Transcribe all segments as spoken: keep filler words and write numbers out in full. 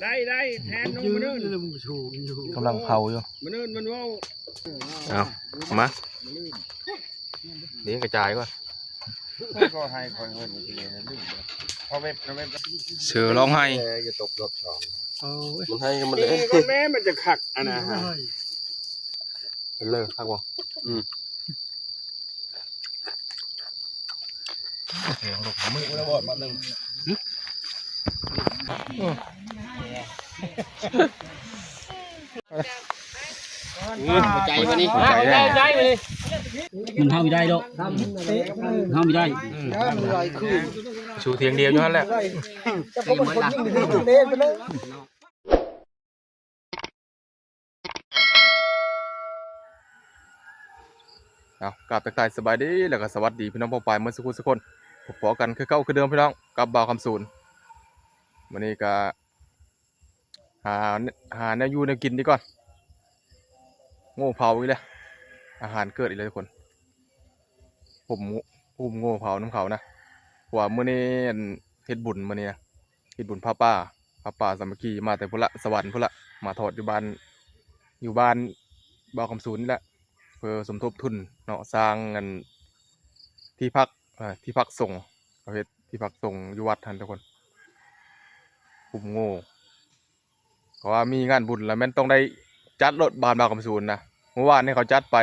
ได้ได้แทนน้องมื้อนี้ กำลังเผาอยู่ มื้อนี้มันเว้า เอามา มื้อนี้ เดี๋ยวกระจายก่อน ก็ให้คอยเงินทีนะลูก เอาเว็บเอาเว็บ เสือร้องไห้ แกจะตกรอบสอง โอ้ย มันให้กันมันเลย นี่ก็แม่มันจะขักอันนะฮะ เป็นเลยครับผม อืม มือระบอดมาหนึ่ง หัวใจวันนี้ หัวใจได้ มันเท่าไม่ได้ดอก เท่าไม่ได้ ชูเทียงเดียวอยู่นั่นแหละ เอา กราบทักทายสบายดี แล้วก็สวัสดีพี่น้องป้องปายเมื่อสักครู่สักคน พบกันคือเก่าคือเดิมพี่น้อง กับบ่าวคำศูนย์ วันนี้ก็ หา หาแนวอยู่แนวกินดีก่อน โง่เผาอีกแล้ว อาหารเกิดอีกแล้วทุกคน ผม ผมโง่เผาน้ำเขานะ เพราะว่ามื้อนี้อันเฮ็ดบุญมื้อนี้นะ เฮ็ดบุญผ้าป่า ผ้าป่าสามัคคี มาแต่พุ้นละ สวรรค์พุ้นละ มาทอดอยู่บ้าน อยู่บ้านบ่าวคำศูนย์นี่แหละ เพื่อสมทบทุนเนาะ สร้างอันที่พัก เอ่อ ที่พักสงฆ์ เขาเฮ็ดที่พักสงฆ์อยู่วัดหั่นทุกคน ผมโง่ เพราะว่ามีงานบุญแล้วแม่นต้องได้จัดรถบ้านบ่าวคำศูนย์นะ เมื่อวานนี้เขาจัดไป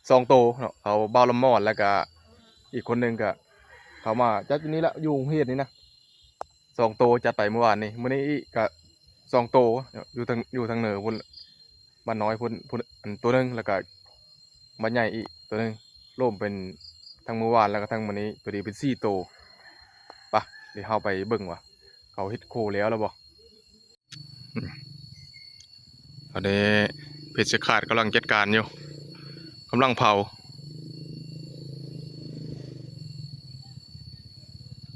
สองโตเนาะ เขาบ่าวละม่อนแล้วก็อีกคนหนึ่งก็เขามาจัดอยู่นี่ละ อยู่โรงเรียนนี่นะ สองโตจัดไปเมื่อวานนี้ มื้อนี้อีกก็สองโต อยู่ทาง อยู่ทางเหนือพุ้น บ้านน้อยพุ้น พุ้น อันตัวหนึ่ง แล้วก็บ้านใหญ่อีกตัวหนึ่ง รวมเป็นทั้งเมื่อวานแล้วก็ทั้งมื้อนี้ ตัวนี้เป็นสี่โต ไป เดี๋ยวเราไปเบิ่งว่าเขาเฮ็ดโคแล้วแล้วบ่ อืม ตอนนี้เพชฌฆาตกำลังจัดการอยู่ กำลังเผา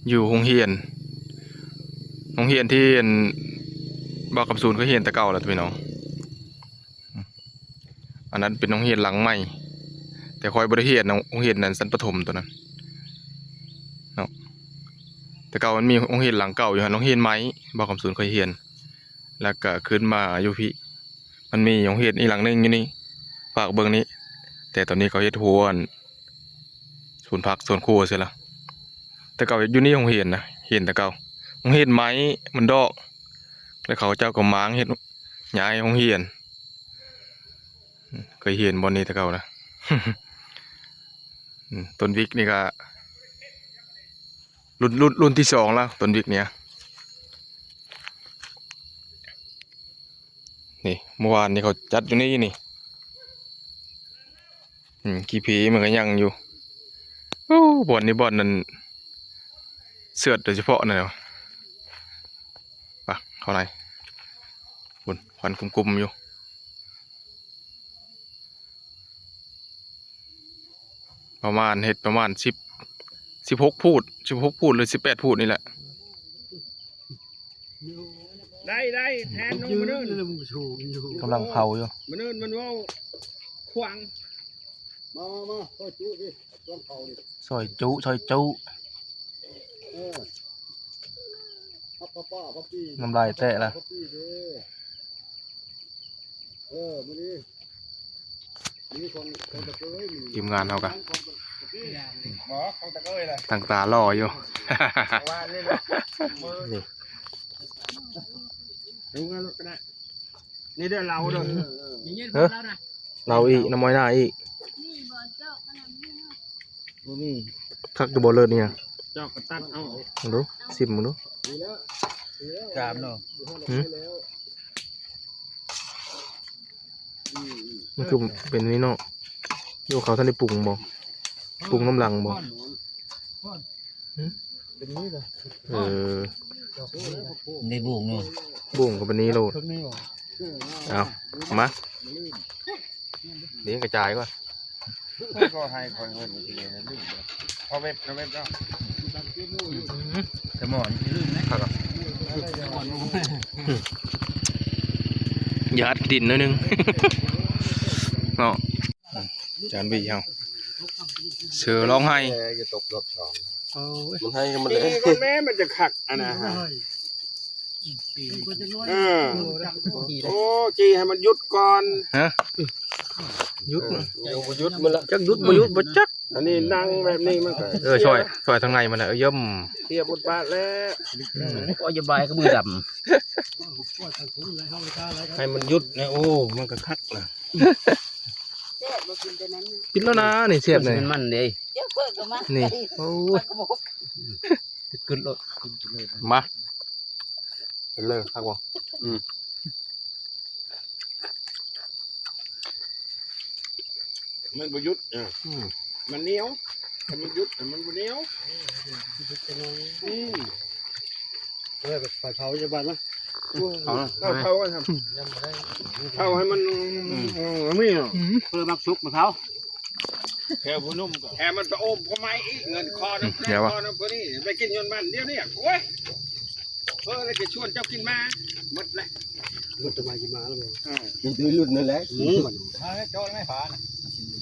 อยู่โรงเรียน โรงเรียนที่อันบ่าวคำศูนย์เคยเรียนแต่เก่าแล้วพี่น้อง อันนั้นเป็นโรงเรียนหลังใหม่ แต่ข้อยบ่ได้เรียนนะ โรงเรียนนั้นชั้นประถมตัวนั้นเนาะ แต่เก่ามันมีโรงเรียนหลังเก่าอยู่หั่น โรงเรียนไม้ บ่าวคำศูนย์เคยเรียน แล้วก็ขึ้นมาอยู่พี้ มันมีโรงเรียนอีกหลังหนึ่งอยู่นี่ ฝากเบิ่งนี่ แต่ตอนนี้เขาเฮ็ดหัวอัน สวนผักสวนครัวเสียละ แต่เก่าอยู่นี่โรงเรียนนะ เรียนแต่เก่า โรงเรียนไม้มันดอก แล้วเขาเจ้าก็ม้างเฮ็ด ย้ายโรงเรียน เคยเห็นบ่อนนี้แต่เก่านะ อืม ต้นวิกนี่ก็ รุ่น รุ่น รุ่นที่สองแล้ว ต้นวิกเนี่ย นี่ เมื่อวานนี่เขาจัดอยู่นี่นี่ อืม ขี้ผีมันก็ยังอยู่ โอ้ บ่อนนี่บ่อนนั่น เสือดโดยเฉพาะนั่นแหละ ไป เข้าใน บุ่น ควันกุมๆอยู่ ประมาณ เฮ็ดประมาณสิบ สิบหก พูด สิบหก พูด หรือ สิบแปด พูดนี่แหละ ได้ ได้ แทนน้องมื้อนี้ กำลังเผาอยู่ มื้อนี้มันเว้าขวาง มา มา มา ซอยจุดิ ซอยจุ ซอยจุ เออ พับป้า พับปี้ น้ำลายแตกละ พับปี้เด้อ เออ มื้อนี้ นี่ของ ของตะเกียบ ทีมงานเฮากะ ของตะเกียบ บ่ ของตะเกียบเลย ตั้งตาหล่ออยู่ ว่าเล่นละ นี่ รู้กันแล้วก็ได้ นี่เด้อ เราเด้อ เฮ้ย เราอีก น้ำอ้อยหน้าอีก บ่มี คักอยู่บ่เลิศเนี่ย เจ้าก็ตัดเอา มึงดู ซิมมึงดู สามเนาะ หืม มันคือเป็นนี่เนาะ อยู่เขาท่านได้ปรุงบ่ ปรุงน้ำลังบ่ เป็นนี่เลย เออ ได้บุ้งเนาะ บุ้งก็เป็นนี่โลด เพิ่งนี่บ่ เอา มา เดี๋ยวกระจายก่อน ก็ให้คอยเงินทีนะลูก เอาเว็บ เอาเว็บเนาะ อืม สมอน อย่าลืมนะ ครับ อย่าอัดกระดิ่นหน่อยนึง เนาะ จานบีเฮา เสือร้องไห้ แกจะตกรอบสอง โอ้ย มันให้กันมันเลย นี่ก็แม่มันจะขักอันนะฮะ เออ โอ้ จีให้มันหยุดก่อน ฮะ หยุด เออ เดี๋ยวบ่หยุดมันละ จักหยุดบ่หยุดบ่จัก อันนี้นั่งแบบนี้มันก็ เออ ช่วย ช่วยทางในมันน่ะ เออ เยิ่ม เทียบบทบาทแล้ว อืม โอ้ย อย่าบายก็มือดำ ให้มันหยุดนะ โอ้ มันก็คักนะ กินแล้วนะ นี่เสียบนี่ มันมันเด้ เดี๋ยวเพิ่นก็มา นี่ โอ้ย มันก็บอก กึดโลด มา เป็นเลยครับผม อืม มันบ่หยุด อ่ะ อืม มันเหนียว ถ้ามันหยุด อ่ะ มันบ่เหนียว อืม เออ ไปเผาจังหวัดนะ เอาละ เอาเผากันครับ เผาให้มัน อืม เออ ไม่เอา เพื่อมักสุกมาเผา แถวผู้หนุ่มก็ แถวมันไปโอมเขาไม้อีก เงินคอนะ เดี๋ยววะ คอนะพวกนี้ ไปกินเงินมันเดี๋ยวนี้ โอ้ย เออ แล้วจะชวนเจ้ากินมา หมดเลย หมดจะมากินมาแล้วบ่ อ่า มีแต่รุ่นนั่นแหละ อืม มาแล้วจอดไม่ฝานะ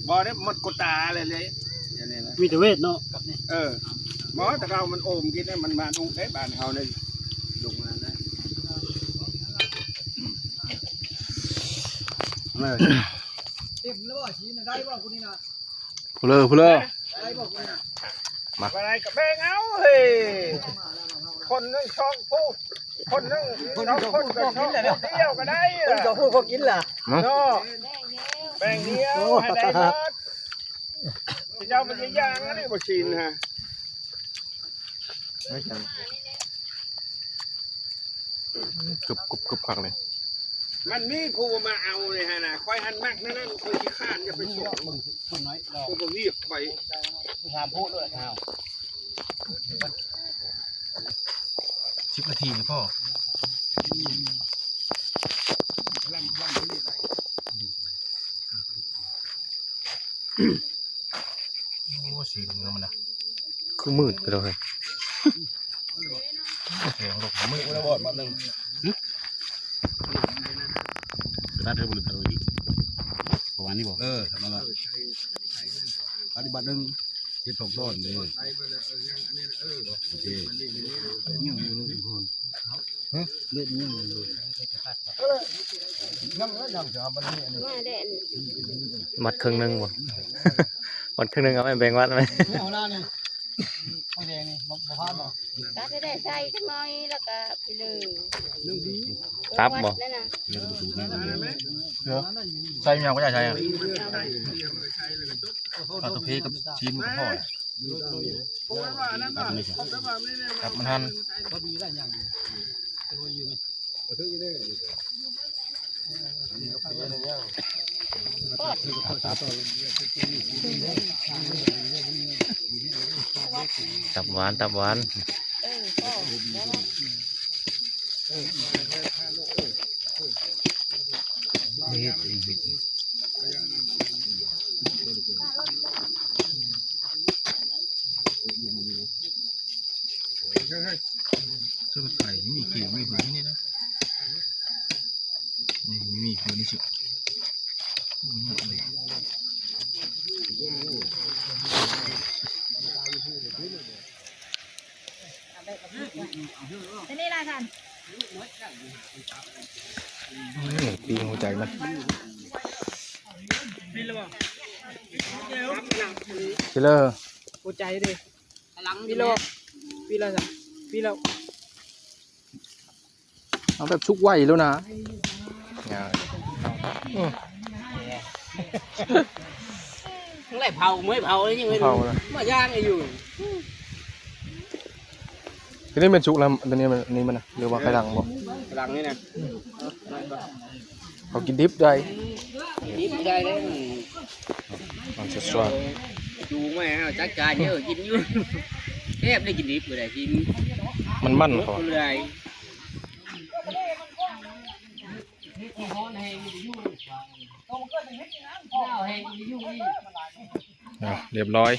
บ่ได้หมดโควต้าเลยเลย เดี๋ยวนี้นะ มีแต่เวทเนาะ เออ บ่ แต่เรามันโอมกินเนี่ย มันมานุ่งได้บ้านเฮาเนี่ย ลงมานะ เออ เต็มแล้วบ่ ชี้น่ะ ได้บ่ คุณนี่นะ พูดเลย พูดเลย มา อะไรก็แบ่งเอาเฮ้ย คนหนึ่งสองผู้ คนหนึ่งสองคนก็ชอบ คนเดียวก็ได้ คนสองผู้ก็กินล่ะ เนาะ เนาะ แบ่งเดียวให้ได้หมด เจ้ามันจะย่างอันนี้บ่ชินฮะ กึบกึบกึบคักเลย มันมีผู้มาเอาเลยฮะนะ ค่อยหันมักนั่นนั่น ค่อยขี้ข้านอย่าไปส่ง คนน้อยดอก ผู้บ่เวียกไป ถามผู้ด้วย อ้าว สิบนาทีนี่พ่อ โอ้ สีเหลืองมันนะ คือมืดก็เลย แสงลงมืด แล้วบอดมาหนึ่ง หึ สตาร์ทเทอร์โบหรือเทอร์โบอีก ประมาณนี้บอก เออ ทำมาละ ปฏิบัติหนึ่ง เฮ็ดสองตอนเด้อ โอเค ยังอยู่ทุกคน ฮะ เลือดยังอยู่ ยัง ยังจะเอาไปนี่ อันนี้ มาแดน มัดครึ่งหนึ่งบ่ มัดครึ่งหนึ่งเอาไปแบ่งวัดไหม เอาหน้านี่ ไฟแดงนี่ บ่ บ่พลาดบ่ ตัดให้ได้ใส่จักหน่อย แล้วก็ไปเลย ตับบ่ วัดนั่นน่ะ เดี๋ยวใส่แมวก็ได้ใส่อะ เอาตัวเพกับชิ้นมันก็พอ ตับมันหั่น ตับหวาน ตับหวาน เออ พ่อ เฮ็ดเอง เฮ็ดเอง ส่วนไข่มีเขียวมีหัวนี่นะ นี่มีหัวนี่สิ โอ้ย ตัวนี้ล่ะท่าน อืม ปิ้งหัวใจมัน พี่เลอร์ หัวใจดิ พี่เลอร์ พี่เลอร์จ้ะ พี่เลอร์ เอาแบบสุกไวแล้วนะ อืม ทั้งหลายเผา เมื่อยเผาเลยยังไง เผาเลย มาย่างไอ้อยู่ ทีนี้เป็นสุกแล้ว ตัวนี้มัน นี่มันนะ หรือว่าไข่ดังบ่ ไข่ดังนี่นะ เขากินดิบได้ ดิบได้เลย มันสดๆ จูงไว้ฮะ จัดการเยอะ กินอยู่ แทบได้กินดิบเลย กิน มันมัน หมดเลย อ่ะ เรียบร้อย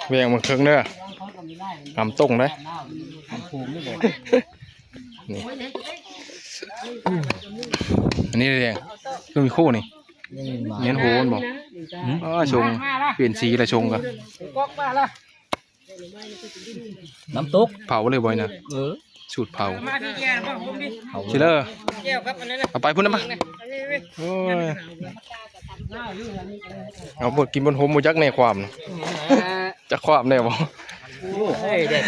แบ่งมาครึ่งเด้อ ตำต้งเด้อ นี่ อันนี้แดง คือมีคู่นี่ เน้นโหนบ่ อืม อ๋อ ชง เปลี่ยนสีละชงกัน ก๊อกมาละ น้ำตก เผาเลยบ่อยนะ เออ สูตรเผา มาพี่แกมาผมดิ เผา สิเด้อ แก้วครับอันนั้นนะ เอาไปพุ่นนะปะ อันนี้เว้ย โอ้ย เอาบดกินบนโฮมบ่จักแน่ความนะ จักความแน่บ่ โอ้ย แดด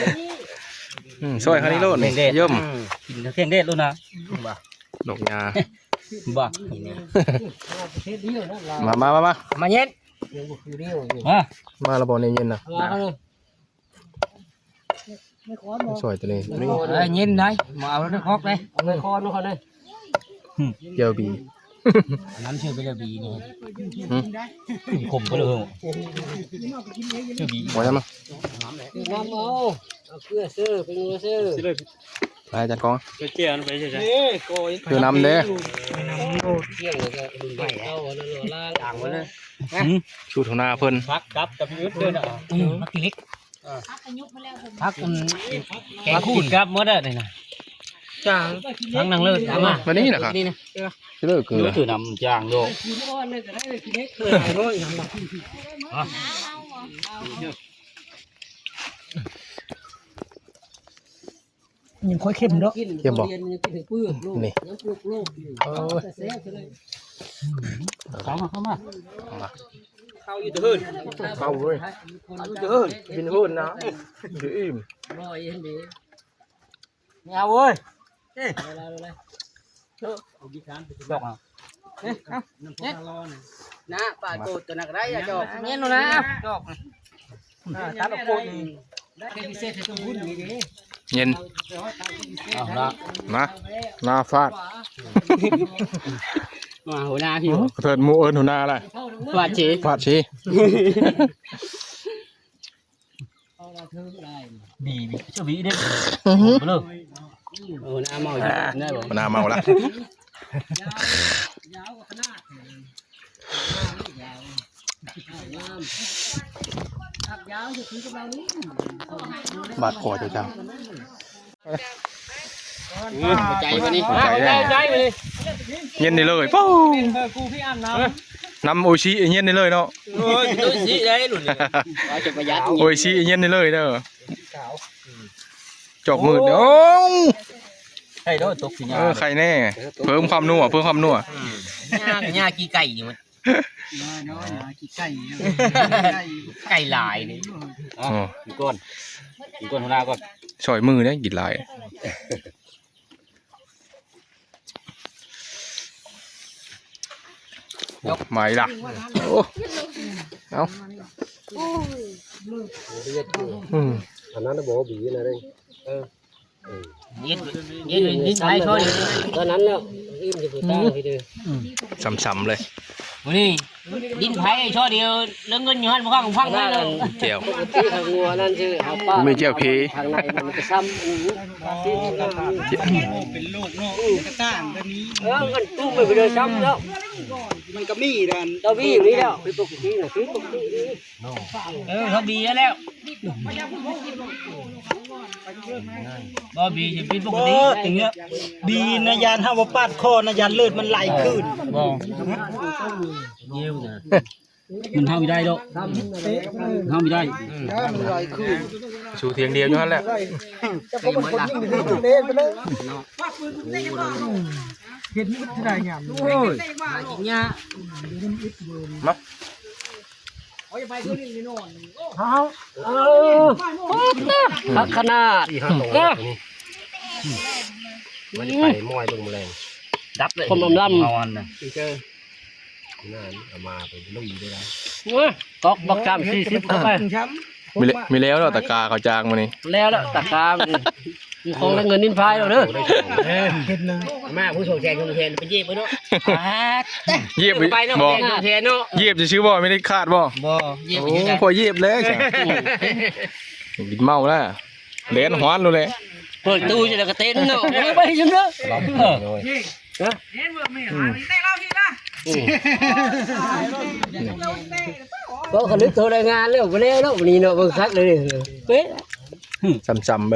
อืม ซอยคันนี้โลดนี่ แดด เยิ่ม อืม กินเครื่องเทศโลดนะ ดอกยา บ่ มา มา มา มา มาเย็น มา มาแล้วบ่เนี่ยเย็นนะ มาเลย ซอยตัวนี้ เอ้ย เย็นไหน มาเอาแล้วคอกเลย เอาไปคอนู่นเขาเลย เจียวบี น้ำเชื่อไปเลยบีนี่ หืม ขมไปเลย ชื่อบี หมดแล้วมั้ง น้ำเอา เอาเกลือเซอร์ เป็นงัวเซอร์ ไปจัดกอง ไปเจียวไปใช่ไหม เอ้ยโกย คือน้ำเด้ เที่ยงเลยก็ดึงไปเอาอันนั้นเอาล่าง ต่างหมดเลย หืม สูตรหัวหน้าเพิ่น พักกับกับพี่อึดเด้อนะ อืม มากินเล็ก พักกัน แกงคูนครับหมดแล้วนี่นะ จ้าง ทั้งนั่งเลิศเอามา วันนี้นะครับ นี่นะ เลิกคือ เลิกคือน้ำจ้างโลก ยังค่อยเค็มเนาะ เค็มบ่ นี่ โอ้ย เข้ามา เข้ามา เข้าอยู่เถิน เข้าเว้ย อยู่เถิน บินโหดนะ เดี๋ยวอิ่ม ไม่เอาเว้ย เอ๊ะ ดอกอ่ะ เอ๊ะ เอา เอ๊ะ นะ ปลาโตดตัวนักได้อะ จอก เงี้ยหนูนะ จอก อ่า ตัดออกโคน เย็น เอาละ มา หน้าฟาด มาหัวหน้าพี่ เถิดหมู่เอิ้นหัวหน้าอะไร ฟาดเฉย ฟาดเฉย บี บี เชื่อบีเด้อ อือหือ เบลอ หัวหน้าเมาอยู่ ได้บ่ หัวหน้าเมาละ บาดคอเจ้า ใจวันนี้ ใจได้ ใจวันนี้ เย็นนี่เลย ปู๊ เออ กูพี่อาบน้ำ น้ำโออิชิเย็นนี่เลยเนาะ โอ้ย โออิชิได้หลุดเลย ว่าจะประหยัด โออิชิเย็นนี่เลยเด้อ จอกมืดเนี่ย โอ้ ใช่เด้อ ตกสิ เออ ไข่แน่ เพิ่มความนัว เพิ่มความนัว ย่าง ย่างขี้ไก่อยู่มัน น้อยๆ ขี้ไก่ ไก่หลายนี่ อ๋อ กินก่อน กินก่อนหัวหน้าก่อน ซอยมือเนี่ยกินหลาย ยก ไม่ล่ะ โอ้ เอา อืม อันนั้นน่ะบอกว่าบีนะเด้ง เออ เออ เย็น เย็น เย็น ไอ้ช่อย ตอนนั้นแล้ว อิ่มจะปวดตาพี่เด้อ อืม ซ้ำๆเลย วันนี้ ดินไผช่อเดียว เรื่องเงินอยู่หั่นบ่ฟังฟังได้เลย แจ่ว ปกติทางงัวนั่นคือเอาปลา มีแจ่วพี ทางในมันก็ซ้ำ อืม เป็นโรคเนาะ กระต่างแบบนี้ เออ มันตุ้มไปเลยซ้ำแล้ว มันก็มีดัน เรามีอยู่นี่แล้ว เป็นปกตินะ เป็นปกติ เออ เขาดีแล้ว บ่บีจะเป็นปกติ บ่ อย่างเงี้ย ดีนะ ยานห้าว่าปาดคอนะ ยานเลือดมันไหลขึ้น บ่ เยี่ยวนะ มันห้ามไม่ได้ดอก ห้ามไม่ได้ มันไหลขึ้น สู่เถียงเดียวอยู่หั่นแหละ จะเป็นคนยิ่งดีเล่นไปเลย เห็นมันจะได้งาม โอ้ย มา เอา เออ คักขนาด สี่ห้าตัว เออ มันจะไปมอยเบิ่งแมลง ดับเลย คนลำลำ นอนนะ นั่นเอามาเป็นลุยด้วยนะ เว้ย ตอกบักจำสี่สิบเข้าไป มีเล- มีแล้วเนาะ ตะกาเขาจ้างมานี่ แล้วแล้ว ตะกามัน มีของและเงินนินพายแล้วเด้อ เห็นนะ มาผู้ส่งแทนส่งแทนไปเย็บไปเนาะ อ่า เย็บ ไปเนาะ บ่ แทนส่งแทนเนาะ เย็บจะชื่อบ่ ไม่ได้ขาดบ่ บ่ เย็บ โอ้ อยู่นะ พอเย็บแล้วจ้ะ กินเมาแล้ว เล่นฮ้อนรู้เลย เปิดตู้จะแล้วก็เต้นเนาะ ไปจังเด้อ อืม ก็ขลึกตัวรายงานแล้ว บ่แล้วเนาะ วันนี้เนาะ เบิ่งคักเลย เป๊ะ ซ้ำๆไป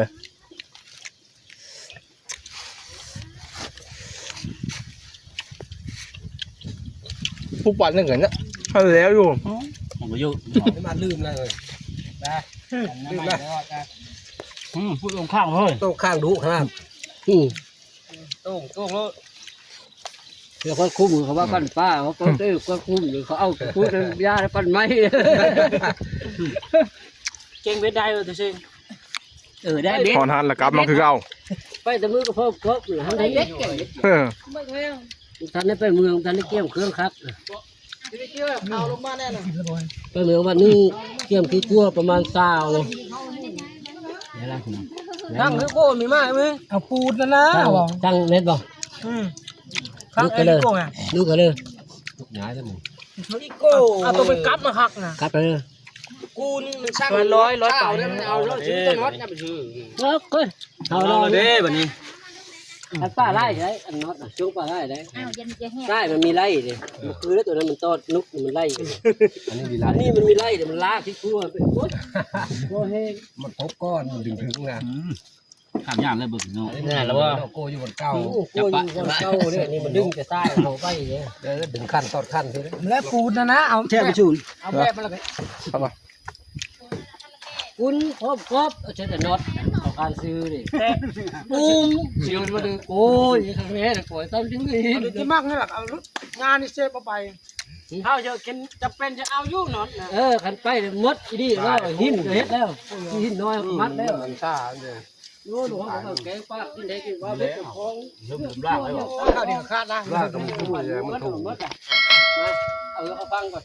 ผู้ปั่นยังไงเนี่ย เอาแล้วอยู่ มันก็อยู่ มาลืมแล้วเลย นะ อืมพูดตรงข้างเลย โต้งข้างดุขนาด อืม โต้งโต้งแล้ว เดี๋ยวก็คุ้มเขาว่าปั้นป้าเขาก็เต้ก็คุ้มอยู่เขาเอาพูดยาแล้วปั้นไม้ เก่งเบ็ดได้เลยตัวเอง เออได้เบ็ด ฮอนฮันละกลับมาคือเก่า ไปแต่มือก็พบพบหรือทำได้เบ็ดเก่ง เออ ท่านได้ไปเมืองท่านได้เกี่ยมเครื่องครับ เอาลงมาแน่นอน ไปเมืองวันนี้เกี่ยมขี้กัวประมาณซาว ตั้งหรือโก้มีมากไหม เอาปูนนะนะ ตั้ง บอก ตั้งเม็ดบ่ อืม ลูกกันเลย โก้ไง ลูกกันเลย อีโก้เอาตัวไปกับมาหักนะ ครับเลย กูนี่มันช่างร้อยร้อยเปล่าเนี่ยมันเอารถซื้อต้นฮอตเนี่ยไปซื้อ เออเฮ้ยเอาลอง เด้บัดนี้ อันป้าไล่ได้อันน็อตน่ะช่วงป้าไล่ได้ อ้าวเย็นเย็นแห้ง ไล่มันมีไล่เลยมันคือแล้วตัวนั้นมันตอดนุกมันไล่ อันนี้ดีลา อันนี้มันมีไล่เดี๋ยวมันลากที่ทั่วไปโอ๊ยโอ้เฮ้ย มันพบก้อนมันดึงถึงนะ ถามยามเลยเบิกเนาะ นี่แหละว่าโก้อยู่บนเก่า โอ้โหอยู่บนเก่าเนี่ยนี่มันดึงจะใต้เขาไปเนี่ย เออดึงขั้นตอดขั้นทีนี้ แล้วปูนนะนะเอา แช่ไปชูน เอาแบบมาเลย คุณครอบครอบเอาใช้แต่น็อตของการซื้อนี่ ปูนเสียงมาดึง โอ้ยครั้งนี้นะโอ้ยต้องถึงนี่ ที่มากนี่แหละเอางานนี่เซฟเอาไปข้าวเยอะกินจะเป็นจะเอาอยู่นอนนะ เออขันไปเนี่ยหมดอีนี่ก็หินก็เฮ็ดแล้วหินน้อยก็มัดแล้ว มันซ่าเนี่ย โอ้หลวงเขาแกงปลากินได้กินว่าเป็นของ เริ่มลากแล้ว ข้าวเดียวขาดนะ ลากกับมันเลยมันถูกเออเอาฟังก่อน